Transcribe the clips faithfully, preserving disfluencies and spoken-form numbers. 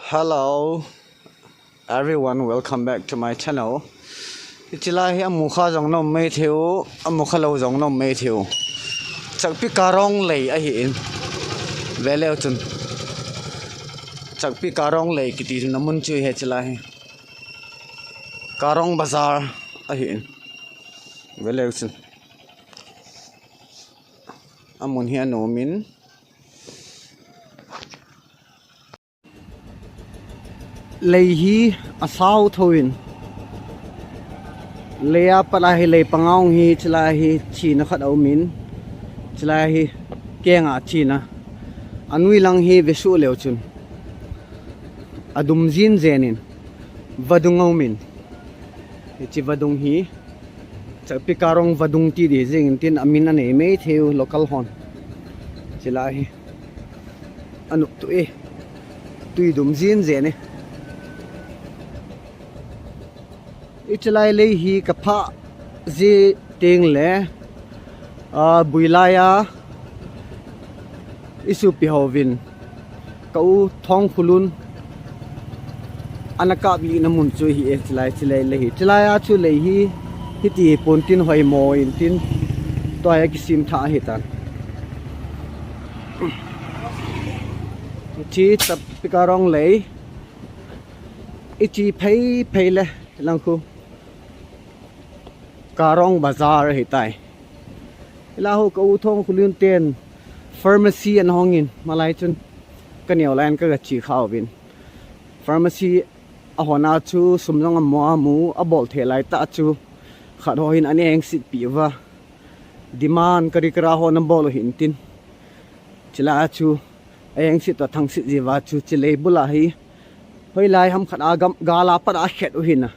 Hello, everyone, welcome back to my channel. Hiche lai hi amukha jong nom mai thei u, amukha lou jong nom mai thei u. Chakpi Karong lei ahi in. Ve leu chun. Chakpi Karong lei kiti na mun chu hiche lai hi. Karong Bazar ahi in. Ve leu chun. Amun hi anom in. Lei hi asao tho in. Lei a pat a hi lei panga hi chilai hi thina khat aum in. Chilai hi kenga thina. Anui lang hi vesuh leu chun. Adum jin jen in. Vadung aum in. Hiche vadung hi. Chakpi Karong vadung ti di jing in tin amin anei mai thei u local hon. Chilai hi. Anop tu e. Tui dum jin jen e. Hiche lai lei hi kaphah ji teng le, a, builai a isopi hovin. Ka u Thongkhulun ana kap lih na mun chu hi e, chilai, chilai lei hi. Chilai a chu lei hi, hiti pon tin hoimo in tin. Tua hi akisim tha ahi tan. Hiche Chakpi Karong lei. Iche phei phei le lang khu. Karong Bazar ahi tai. Ila ho ka u Thongkhulun ten pharmacy ana hong in, malai chun ka neo lai in ka ga che kha uvin. Pharmacy a hon a chu sum jong amu amu, abol thei lai ta chu khat ho hin ana engsit pi uva. Demand kari kara ho ana bol u hin tin. Chilai a chu a engsit to thangsit ji uva chu chilei bul a hi. Hoilai ham khat a gam, gal a pat a khet u hin a.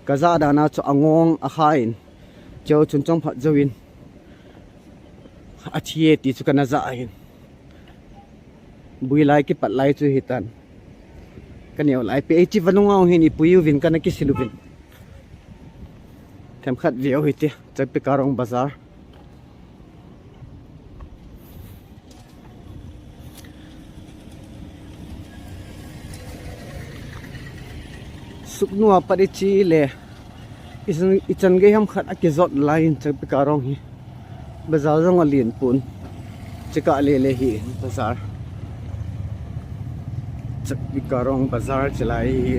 Ka ja dan a chu angong a kha in. Cheu chun chomkhat jou in. Athi e ti chu kana ja ahin. Builai kipat lai chu hitan. Ka neo lai pe, hiche vadung a hin ipui uvin kana kisil uvin. Themkhat ve u hite, Chakpi Karong Bazar. Suknu a pat iche le, ichan, ichan gei ham khat akijot lai in Chakpi Karong hi. Bazar jong alen pon. Chikah le le hi bazar. Chakpi Karong Bazar chilai hi.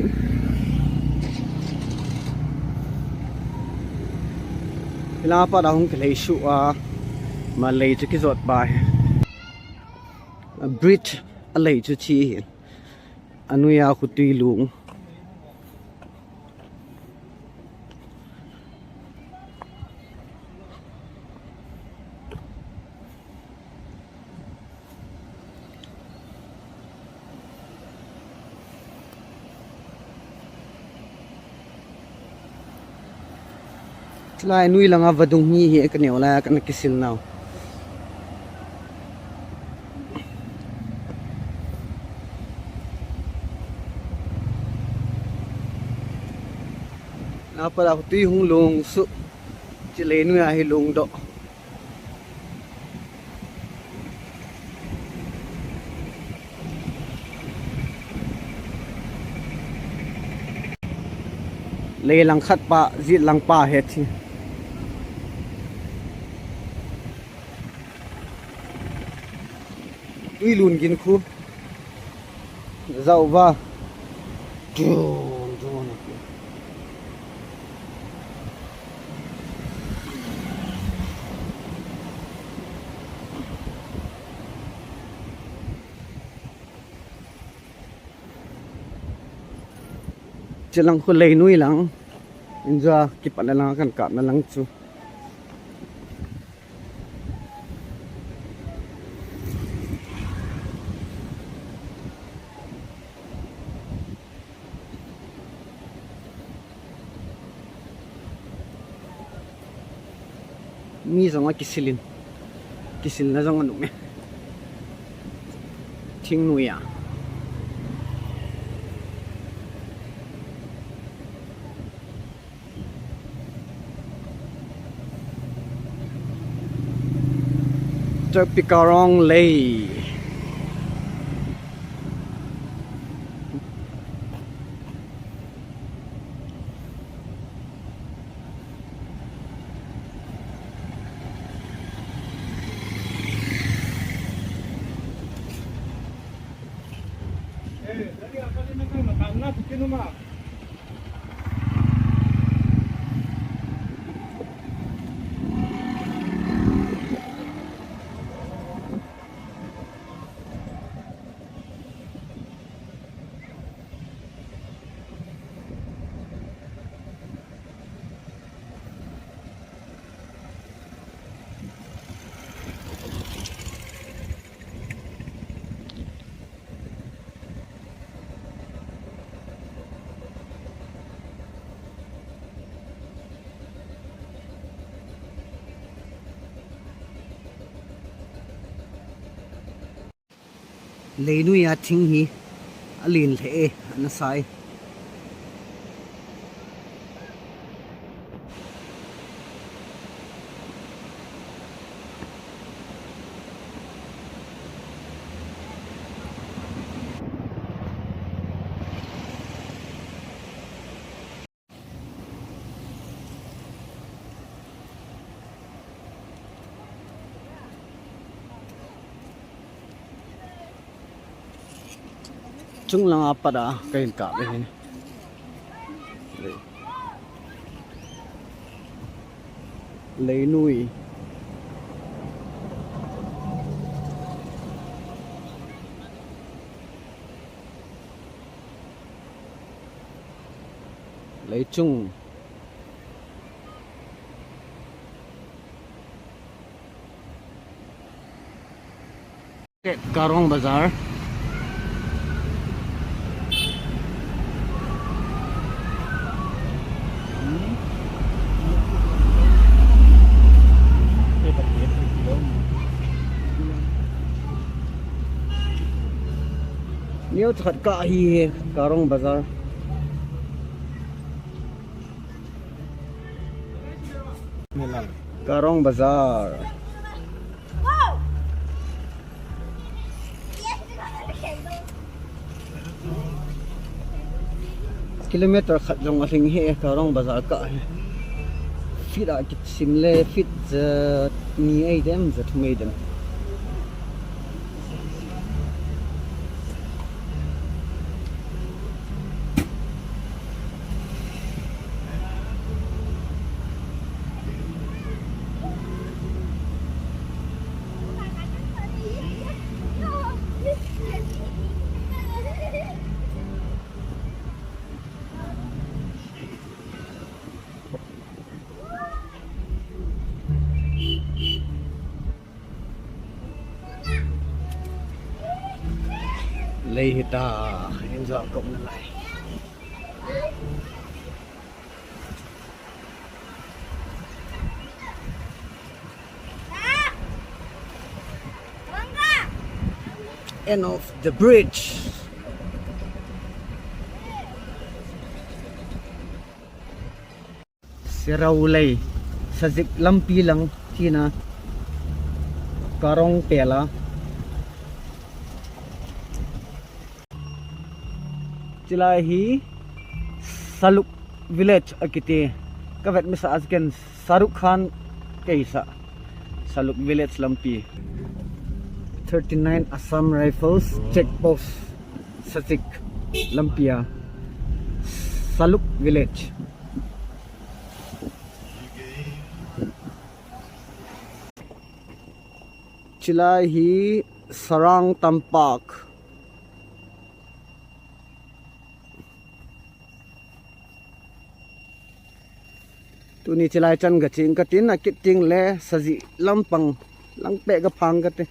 Ila pat a hung kilei suh a, ma lei chu kijot pa hi. A bridge a lei chu chi hi. Anui a khutui lung. Chulai nui langa vadung hi hi ka neo lai a kana kisil nau. Napa la tui hung lung su. Chulai nui a hi lung do. Lei lang khat pa, jit lang pa he thi. Tui lun gin khu. Zau va. Dun, dun. Chilang khu lei nui lang. Inja kipat na lang kan kap na lang chu. Mi jong a kisilin. Kisilna jong a nung e. Thing nui a. Chakpi Karong lei. Leinui a thing hi alen lheh e, ana sa e. Chunglang a pat a kahin kap e hi. Leinui. Leichung. Karong Bazar. Neo thakhat kah hi, Karong Bazar. Karong Bazar. Kilometer khat jong alhing hi, Karong Bazar kah hi. Feet a kisim le feet ja ni ahi dem, ja thum ahi dem. Lei hita, in jong kop nalai. End of the bridge. Seraulei, Sajik lampi lang tina, Karong pela. Chilai hi Saluk Village akiti. Kavet masa a ken Shahrukh Khan keisa. Saluk Village lampi. Thirty-nine Assam Rifles check post Sajik lampi a. Saluk Village. Chilai hi Sarang Tampak. Tuni chilai chan gaching katin, akit teng le Sajik lampang langpeh gaphang kate.